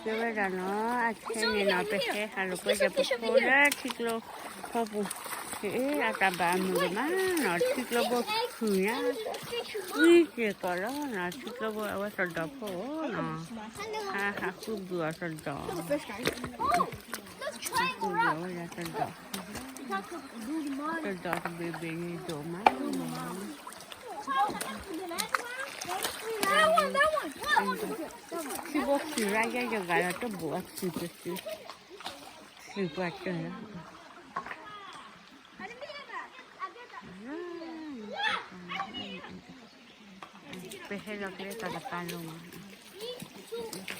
ကဲဝဲဒၣ်နီၤ, အခဲန့ၣ်နီၤ ပဟဲဟးလိာ်ကွဲယပဖိလၢထံကျိဖီပူၤ, အတၢ်ဘၣ်အမုာ်ဒိၣ်မးနီၤ, ထံကျိဘိခုၣ်ညါ, ဃံက့ၤကီးလီၤနီၤ, ထံကျိဘိအဝဲသဒီၣ်ဖိနီၤ, ဟးဟးဃုဘုၣ်အီၤသဒီၣ်, ဃုဘုၣ်အီၤဝဲဒၣ်သဒီၣ်, သဒီၣ်တဘ့ၣ်ဘ့ၣ်န့ၣ်ဒိၣ်မးနီၤ. ထံဖိခုၣ်ရါယဲယဂၤလီၤတဘိၣ်အီၤခုၣ်ကစု, ခုၣ်ပှၤတၢၢ်လီၤ. ပဟဲလီၤကျဲတၢ်တပာ်လိၤမး,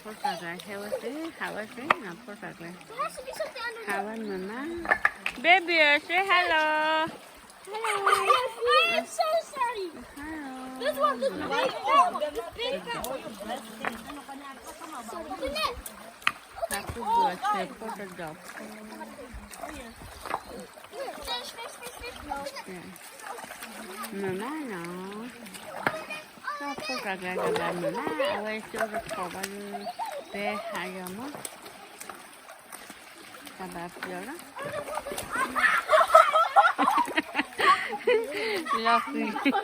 ဖိသၣ်ကျါဟဲဝဲသ့, ဟးဝဲသ့နီၤ, ဖိသၣ်ကျါ, ဟးဝဲမုာ်မး, baby say hello. Hello. This one is big. Oh, the big one. Fish, fish, fish, fish. မုာ်မးနီၤ, တၢ်ဖိသၣ်ကျါတၢ်ဘၣ်မုာ်မး, အဝဲကၠိတထီၣ်ဘၣ်လၢ ပဟးယီၤမး, တၢ်ဘၣ်ပျီၤလီၤ, လီၤဃံၤ ဖီမုၢ်, ဖီ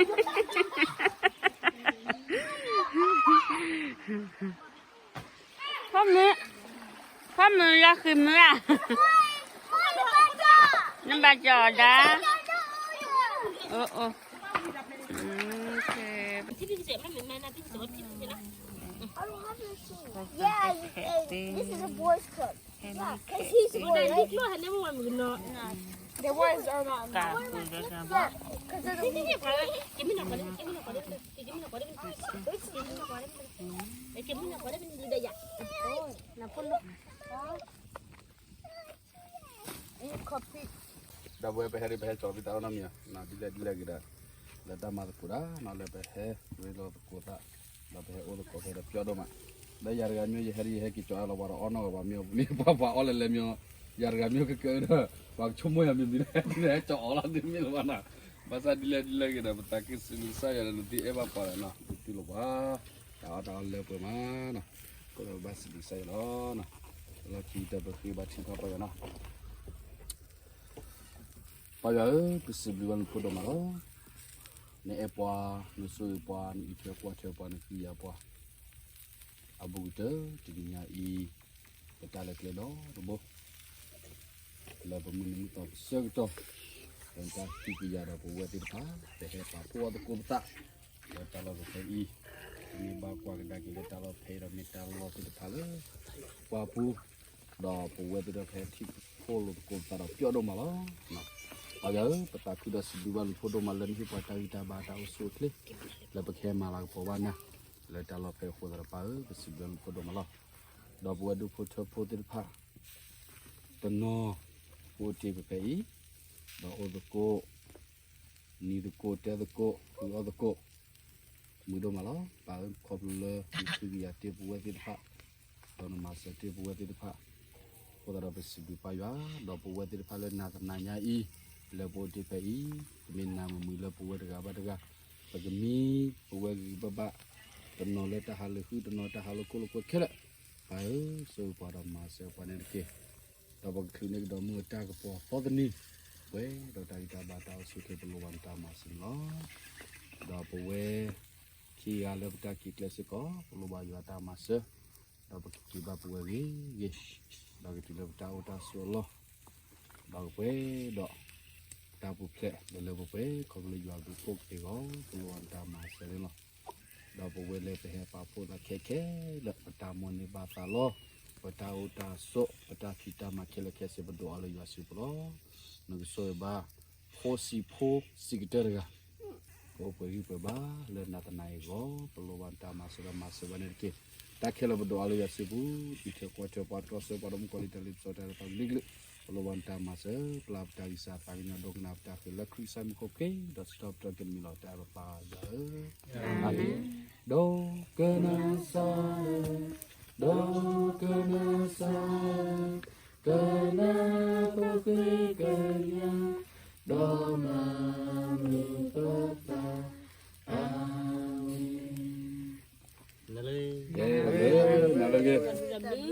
မုၢ်လီၤဃံၤမုၢ်ဧါ, နဘၣ်ကၠီၣ်အီၤဒၣ်, အိၣ်အိၣ်, ဒီးပဝဲပဟဲဒ်ပဟဲကၠီၣ်ဖံးတၢ်အီၣ်နီတမံၤ, ဒ်လဲၣ်ဒ်လဲၣ်ဂ့ၤဒီး, လၢတၢ်မၤသကိးတၢ်နီၤ လၢပဟဲရ့လိာ်သကိးသး, ဒီးပဟဲအိၣ်သကိးဖဲဒီးပျီဒိၣ်မး, ဒီးယၤတဂၤမ့ၢ်ယဟဲဒ်ယဟဲက့ၤကၠီၣ်အလီၤဘၣ်ဒီးအီၣ်နီၢ်ဂၤဘၣ်မ့ၢ်အပူၤန့ၣ် ပှၤပှၤအီၣ်လဲၤလဲၤမ့ၢ်, ယၤတဂၤမ့ၢ်ကကၢဒီး, ပှၤကဆိကမိၣ်ယၤမ့ၢ်မံၤဒီး ဟဲကၠီၣ်အီၣ်လီၤဒ်မ့ၢ်လၢၤဘၣ်နီၤ, ဘၣ်ဆၣ်ဒ်လဲၣ်ဒ်လဲၣ်ဂ့ၤဒီး ပသးက့ၤစံးဘျုးကစၢ်ယွၤလၢနသုအဲၣ်ဘၣ်ပှၤဒီးနီၤ သုတူၢ်လိာ်ပှၤ တၢ်အီၣ်တၢ်အီလၢပှဲၤမးနီၤ, အဃိဒီးပဘၣ်စံးဘျုးကစၢ်ယွၤလီၤ, လီၢ်ခံကတၢၢ်ပဃ့ဘါထုကဖၣ်ပၢ်ယွၤနီၤ, ပၢ်ယွၤဧၢ, ပစံးဘျုးဘၣ်နဖိဒိၣ်မးလီၤ, နအဲၣ်ပှၤ, နဆိၣ်ဂ့ၤပှၤ, နအံးထွဲကွၢ်ထွဲပှၤ, နဃ့ယၤပှၤ, အဘူးကတၢၢ်တနံၤညါအံၤ, ပတၢ်လဲၤကျဲဒီတဘိ လၢပမုၢ်နံၤမုၢ်သီကစၢၢ်ကတီၢ်, လၢတၢ်သံကွံာ်ယၤဒီးပဝဲသ့ၣ်တဖၣ်, ပဟဲပာ်ဖှိၣ်အီၣ်သကိးပသး, လၢတၢ်လီၢ်ဖဲအံၤ, ပမ့ၢ်ဘၣ်ကွၢ်ကဒါက့ၤလၢတၢ်လီၢ်ဖဲအံၤဒီးမ့ၢ်တၢ်လီၢ်သ့ၣ်တဖၣ်လၢ ပှၤပူၤ, ဒီးပဝဲသ့ၣ်တဖၣ်ဟဲထံၣ်ဖှိၣ်လိာ်သကိးပသးဒီးပျီဒိၣ်မးလီၤ. ပၢ်ယွၤဧၢ, ပသးခုဒီးစံးဘျုးဘၣ်နဖိဒိၣ်မးလၢနဟ့ၣ်ပှၤတၢ်ဂံၢ်တၢ်ဘါတၢ်အိၣ်ဆူၣ်အိၣ်ချ့, လၢပကဟဲမၤလၤကပီၤဘၣ်နၤ, လၢတၢ်လီၢ်ဖဲအံၤအဃိသတးဒီးပၢ်ဧၢ, ပစံးဘျုးနဖိဒိၣ်မးလီၤ. ဒီးပဝဲဒူၣ်ဖိထၢဖိသ့ၣ်တဖၣ် တနီၤ အိၣ်တ့ၢ်ဖဲဖဲအံၤ, ဒီးအိၣ်သကိး, နံၤသကိး တဲသကိး ဃုအီၣ်သကိး, မုာ်ဒိၣ်မးလီၤ. ပၢ်ဧၢ ခီဖျိလၢနထံၣ်ကယၤတ့ၢ်ပဝဲသ့ၣ်တဖၣ်, ဒီးနမၤစၢၤတ့ၢ်ပဝဲသ့ၣ်တဖၣ်, အဃိသတးဒီးပစံးဘျုးပၢ်ယွၤ, ဒီးပဝဲသ့ၣ်တဖၣ်လၢနၤသနာ်ညါအံၤ, လၢပအိၣ်တ့ၢ်ဖဲအံၤ, ပမ့ၢ်နၤမုာ်မုာ်လၢပဝဲတဂၤဘၣ်တဂၤ, ပကမံပဝဲဂ့ၤဂ့ၤဘၣ်ဘၣ်, တနီၤလၢတၢ်ဟးလၢာ်ဃု, တနီၤတၢ်ဟးလၢာ်ခိၣ်လၢာ်ကွဲခဲလၢာ်, ပၢ်ဧၢ, ဆိၣ်ဂ့ၤပှၤဒီးမၤစၢၤပှၤန့ၣ်တက့ၢ်. ဒီးပကချုးန့ၢ်ကဒီးမုၢ်အတၢ်ကပီၤသီသနံၤ, ပှဲၤဒီးတၢ်ဂံၢ်တၢ်ဘါတၢ်အိၣ်ဆူၣ်အိၣ်ချ့ ပလိၣ်ဘၣ်နတၢ်မၤစၢၤန့ၣ်လီၤ. ဒီးပဝဲခံဂၤလၢပတၢ်ခံးကျဲစ့ၢ်ကီး ပလိၣ်ဘၣ်ယွၤတၢ်မၤစၢၤ, ဒီးပကတုၤဘၣ်ပဝဲဂ့ၤဂ့ၤ, ဒီးကတုၤလၢပတၢ်အိၣ်တၢ်ဆိးအလီၢ်, ဒီးကပှဲၤဒီး တၢ်ပူၤဖျဲးလၢလၢပှဲၤပှဲၤ ခီဖျိလၢယွၤဘျုးဖှိၣ်ကသ့အဂီၢ် ပလိၣ်ဘၣ်နတၢ်မၤစၢၤန့ၣ်လီၤ. ဒီးပဝဲလၢပဟဲပာ်ဖှိၣ်သးခဲခဲလၢာ် ပတၢ်မိၣ်န့ၢ်ဘၣ်သးလီၤ, ပတၢ်အိၣ်တၢ်ဆိး ပတၢ်ဖံးတၢ်မၤခဲလၢာ်ခဲဆ့ ပဒိးအီၤလၢယွၤစုပူၤလီၤ. နကဆိၣ်ဂ့ၤဘၣ် ဖိဆံးဖိဆံးကတၢၢ်တဂၤ ကအိၣ်ပှဲၤဂံၢ်ပှဲၤဘါလၢနၤသနာ်အံၤအဂီၢ် ပလိၣ်ဘၣ်နတၢ်မၤစၢၤဒီးမၤစၢၤဘၣ်န့ၣ်တက့ၢ်. တၢ်ခဲလၢာ်ပဒိးအီၤလၢယွၤစုပူၤ အံးထွဲကွၢ်ထွဲပှၤတြီဆၢပှၤဒီးမုၣ်ကီၤလံၤတၢ်လ့ပစီတၢ်ရဲၣ်တၢ်ကျဲၤကလုာ်ကလုာ် ပလိၣ်ဘၣ်နတၢ်မၤစၢၤ ပျၢ်ပတၢ်ဂံၢ်စၢ်သးကညီၤဒိကနၣ်ပတၢ်ဃ့လၢခရံာ်ကစၢ်မံၤခိၣ်က့ၤ ဒီးစံးထီၣ်ပတြၢၤက့ၤနမံၤလီၤ. တၢ်အဲၣ်ပပၢ်ယွၤဧၢ, အၤမ့ၣ်. ဒိကနၣ်စၢ်ဧၢ, ဒိကနၣ်စၢ်ဧၢ, ကနၢ်ပှၤဃ့ကညး, ဒီးမၤမုာ်ပသး, အၤမ့ၣ်. နလၢ, နလၢဂ့ၤ, နလၢဂ့ၤ.